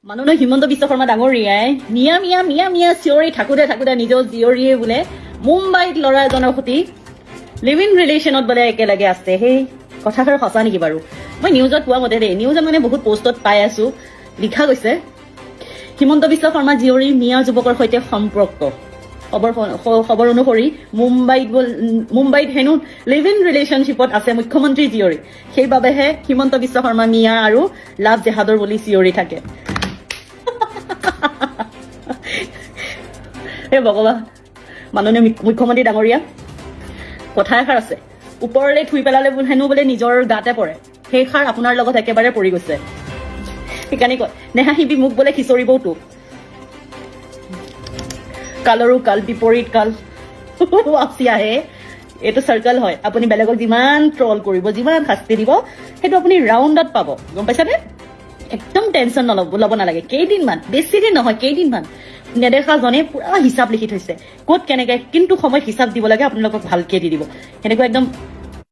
মাননীয় হিমন্ত বিশ্ব শৰ্মা ডাঙৰীয়াই মিয়া মিয়া মিয়া মিয়া চিঞৰি থাকোঁতে থাকোঁতে নিজৰ জীয়ৰীয়ে বোলে মুম্বাইত ল'ৰা এজনৰ সৈতে লিভ ইন ৰিলেশ্যনত বোলে একেলগে আছে। সেই কথাষাৰ সঁচা নেকি বাৰু? মই নিউজত পোৱা মতে দেই, নিউজত মানে বহুত পষ্টত পাই আছোঁ, লিখা গৈছে হিমন্ত বিশ্ব শৰ্মা জীয়ৰী মিয়া যুৱকৰ সৈতে সম্পৰ্ক। খবৰ অনুসৰি মুম্বাইত হেনো লিভ ইন ৰিলেশ্যনশ্বিপত আছে মুখ্যমন্ত্ৰী জীয়ৰী। সেইবাবেহে হিমন্ত বিশ্ব শৰ্মা মিয়া আৰু লাভ জেহাদৰ বুলি চিঞৰি থাকে। হে ভগৱান! মাননীয় মুখ্যমন্ত্ৰী ডাঙৰীয়া, কথা এষাৰ আছে, ওপৰলৈ থুই পেলালে হেনো বোলে নিজৰ গাতে পৰে। সেইষাৰ আপোনাৰ লগত একেবাৰে পৰি গৈছে। সেইকাৰণে কয়, নেহাঁহিবি মোক বোলে সিঁচৰিবওতো। কালৰো কাল বিপৰীত কাল ৱাপচি আহে। এইটো চাৰ্কল হয়। আপুনি বেলেগক যিমান ট্ৰল কৰিব, যিমান শাস্তি দিব, সেইটো আপুনি ৰাউণ্ডত পাব, গম পাইছানে? একদম টেনশ্যন নল'ব, ল'ব নালাগে। কেইদিনমান, বেছি দিন নহয়, কেইদিনমান নেদেখাজনে পুৰা হিচাপ লিখি থৈছে, ক'ত কেনেকে কিন্তু সময়ত হিচাপ দিব লাগে আপোনালোকক ভালকে দি দিব। সেনেকুৱা একদম।